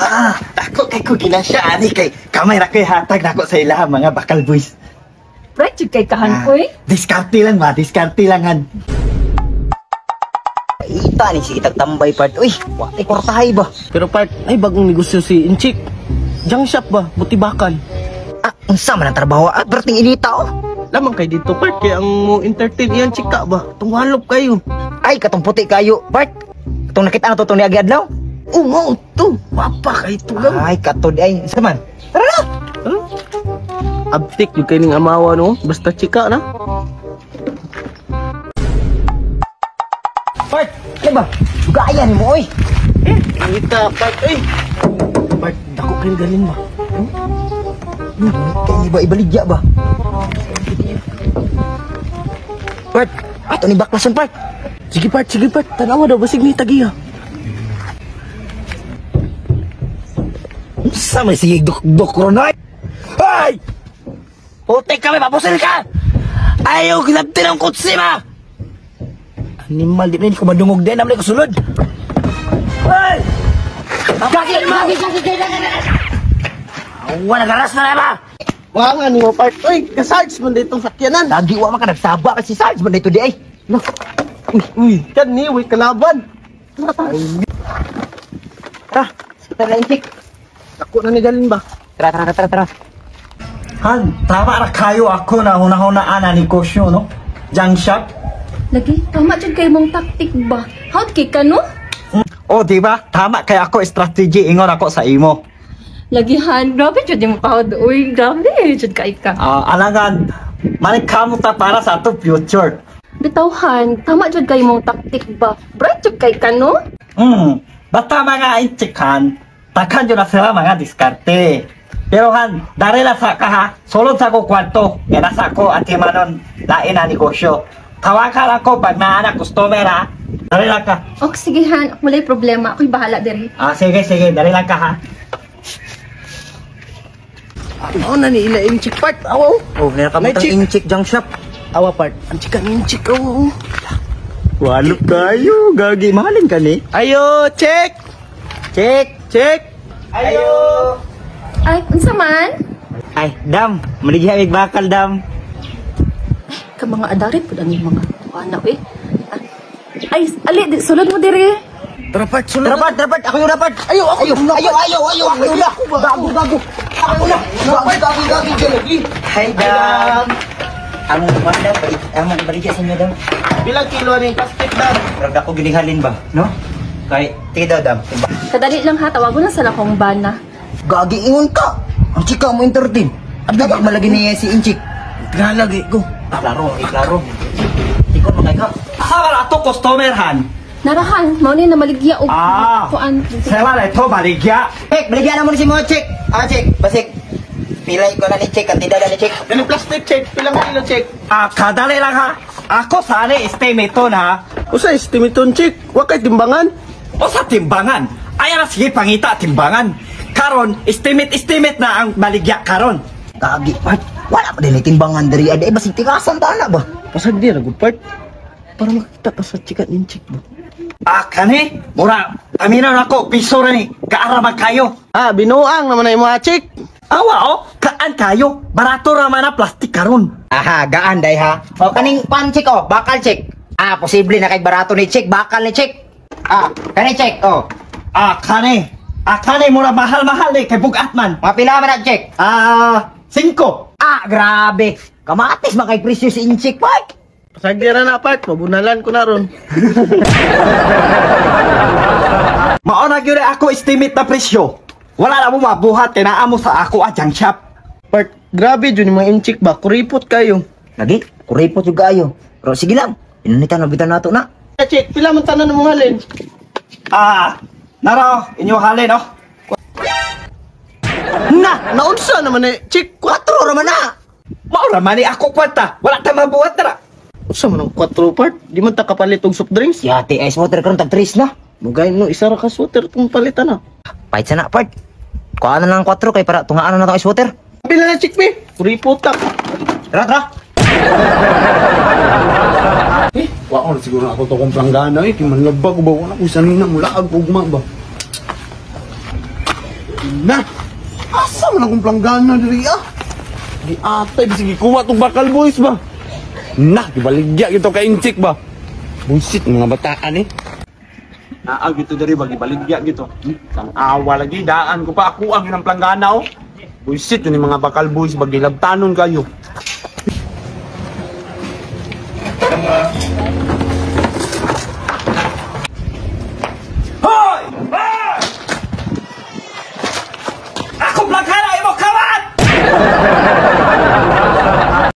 Ah, ako kay ko ginasya ani kay kamay ra kay hatag nako sa ila mga bakal boys. Right jud kay kahan oy. Diskarte lang ba, diskarte lang han. Ita ni sige tagtambay part. Uy, wa tay kwartahay ba? Pero part, ay bagong negosyo si Inchik. Junk shop ba? Buti bakal. Ah, unsa man ang trabaho at perting inita oh. Lamang kay dito part, kaya ang mo entertain iyan chika ba? Tungwalop kayo. Ay, katong puti kayo, part. Katong nakita na to tong niagi adlaw. Oh, mao to. Papa kay tugaw. Ay, katod ay, unsa man? Tara na. Huh? Abtik yung kay ning amawa no. Basta chika na. Part, ano ba? Gaya ni mo oy. Inita part, ay. Part, dako kay galing ba? Kay ba ibaligya ba? Part, ato ni baklason part. Sige part, sige part. Tanawa daw basig ni tagiya. Unsa may sige dok-dok ron ay? Ay! Putik kami, papusil ka! Ayaw, ginabtin ang kutsi ma! Animal, di na hindi ko madungog din, naman ko sulod. Ay! Gagi! Gagi! Gagi! Gagi! Awa, nagaras na na ba? Wala ni mo part. Uy, kasarge man ditong sakyanan. Lagi wa man ka nagsaba kasi Sarge man dito di ay. No. Uy, uy, kan ni uy kalaban. Tara, tara inchik. Dako na ni galin ba? Tara, tara, tara, tara. Han, tama ra kayo ako na hunahuna ana negosyo, no? Junk shop. Lagi tama jud kay mong taktik ba? Howd kay ka no? Oh, di ba? Tama kay ako strategy ingon ako sa imo. Lagihan, grabe jud nimo pahod. Uy, grabe jud kay ka. Ah, alangan, manikamo ta para sa ato future. Bitawhan, tama jud kay mong taktik ba? Bright jud kay ka no? Basta mga inchikan, takhan jud na sila mga diskarte. Pero han, dari na sa ka ha, sulod sa ko kwarto, kaya nasa ko at manon lain na negosyo. Tawagan ako pag naanak customer ha. Dari lang ka. Ok, sige han, walay problema. Ako'y bahala diri. Ah, sige, sige, dari lang ka ha. Mao na ni ila Inchik part. Awa. Oh, nakakamot May ang inchik junk shop. Awa part. Ang chika ni Inchik awa. Walop kayo, gagi, mahalin ka ni. Ayo, check. Check. Check. Ayo. Ay, unsa man? Ay, dam, maligya mig bakal dam. Ka mga adari pud ang mga tuana eh. Ah, ay, ali, di, sulod mo diri. Tara part, sulod. Tara part, tara part, ako yung dapat. Ayo, ako Ayo, ayo, ayo, ayo, ako yung Gago, gago. Ako na. Gago, gago, gago, gago. Hi, dam. Among wala, among baligya sa inyo, dam. Bilang kilo ni plastic dam. Murag ako ginihalin ba, no? Kay, tige daw, dam. Kadali lang ha, tawagon na sa lakong bana. Gagi ingon ka. Ang chika mo entertain. At gagi malagi niya si Inchik. Lalagi ko. Ah, klaro, eh, klaro. Ikon makay ka. Asa wala ato customer han? Narahan, mao ni na maligya og Ah, kuan. sila na ito baligya. Check, baligya na mo ni si mo, check. Ah, check, basik. Pilay ko na ni check, ang tinda na ni check. Ganun plastic check, pilang kilo check. Ah, kadali lang ha. Ako sana estimate na. Usa estimate check. Wa kay timbangan. O sa timbangan. Ay na sige pangita timbangan. Karon, estimate estimate na ang baligya karon. Gagi, part. Wala pa din timbangan diri ada. Eh, basig tigasan ta na ba? Pasag di ra good part. Para makita ta sa chika ni Inchik ba. Ah, kani, mura, paminaw na ko, piso ra ni, kaara man kayo. Ah, binuang naman ay mga check. Awa oh, kaan kayo, barato ra man na plastic karon. Aha, gaan day ha. O kaning pan check oh, bakal check. Ah, posible na kay barato ni check, bakal ni check. Ah, kani check oh. Ah, kani, ah, kani, mura mahal-mahal ni, kay bugat man. Mapila man na check. Ah, 5. Ah, grabe. Kamatis man kay presyo si Inchik, part. Pasag di ra na part, mabunalan ko na ron. Mao na gyud ako estimate na presyo. Wala na mo mabuhat kay naa mo sa ako ah, junk shop. Part, grabe jud ni mga Inchik ba, kuripot kayo. Lagi, kuripot jud kayo. Pero sige lang, inunitan na bitan nato na. Check, pila man tanan mong halin? Ah, naro, inyo halin oh. Na, naunsa naman eh, check. 4 ra man na. Mao ra man ni ako kwarta, wala ta mabuhat ra. Usa man ang 4 part, di man ta kapalit og soft drinks. Yati ice water karon tag 3 na. Mugay no, isa ra ka water tong palitan na. Pahit sa na part. Kuha na lang 4 kay para tungaan na natong ice water. Pila na check me? Kuripot ta. Tara, tara. Eh, wa ko na siguro ako to kong planggana eh. Kay manlabag ba ko na kung sanina mulaag ugma ba. Na! Asa man akong planggana diri ah? Di atay bisig gikuha tong bakal boys ba? Nah, gibaligya gito ka inchik ba? Bullshit mga bataan eh. Naa gito diri ba gibaligya gito. Sang awa lagi daan ko pa ako ang yun ang planggana oh. Bullshit yun yung mga bakal boys ba gilabtanon kayo.